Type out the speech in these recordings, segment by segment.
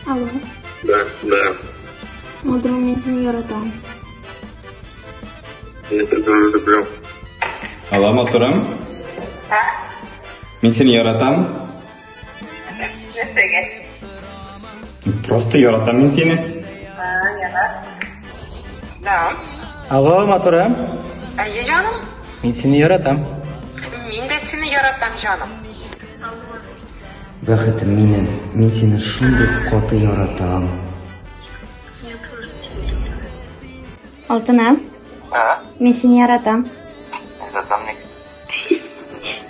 Алло. Да, да. Матурым, мин сине яратам. Я тебя люблю. Алло, матурым. Мин сине яратам. Нәрсәгә? Просто яратам мин сине. А, ярар. Да. Алло, матурым. Әйе, җаным. Мин сине яратам. Мин дә сине яратам, җаным. Бәхетем минем, мин сине шундый каты яратам. Алтыным. Мин сине яратам. Яратам ник?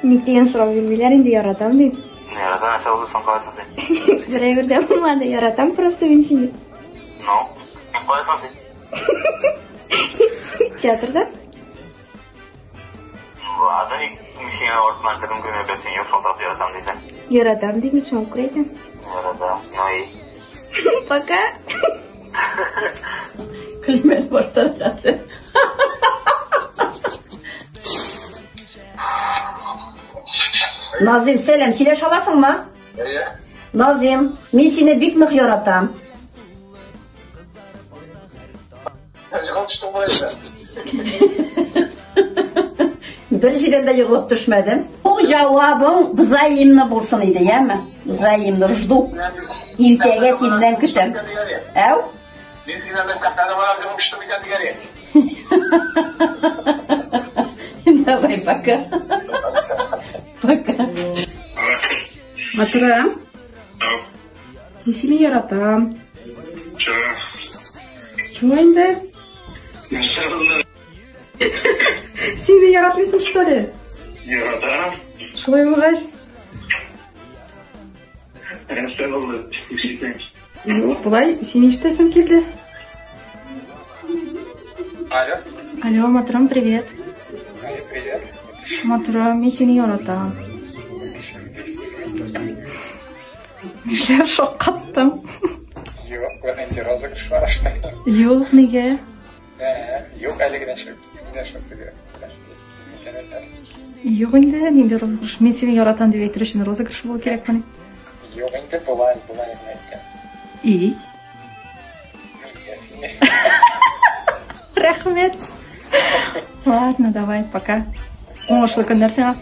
Ник дигән сорау бирмиләр инде, яратам дип. Яратам, нәрсә булды соң, каясың син? Берәй дә булмады, яратам просто мин сине. Ну, каясың син? Театрда. Ладно, ник мин сиңа артыннан кердем, кермәй белсең, юк, шалтыратып яратам дисең. Яратам дип, мин шуңа күрә әйтәм. Яратам, ну и? Пока. Көлмәл баштаргасы. Назим, сәлам, сөйләшә аласыңмы? Назим, мин сине бик нык яратам. Бер җирдән дә егылып төшмәдем. Бу җавабың взаимно булсын иде, яме? Взаимно жду. Иртәгә синнән көтәм. Әү? Мин синнән мәктәптә барам дип төштем икән дигән. Давай, пока. Пока. Матурым. Мин сине яратам. Чего инде? Син дә яратмыйсың, что ли? Яратам. Шулай булгач. Нәрсә булды? Юк, болай сине ишетәсем килде. Алло. Алло, матурым, привет. Алло, привет. Матурым, мин сине яратам. Нишләп шаккаттың? Юк, бу нинди розыгрыш бар что? Юк, нигә? Юк, әле генә чыгып китте, шул теге. Юк инде, нинди розыгрыш? Мин сине яратам дип әйтер өчен розыгрыш булу кирәкмени? Юк инде, болай, болай гына әйткән. И? Мин дә сине. Рәхмәт. Ладно, давай, пока. Уңышлы көннәр сиңа.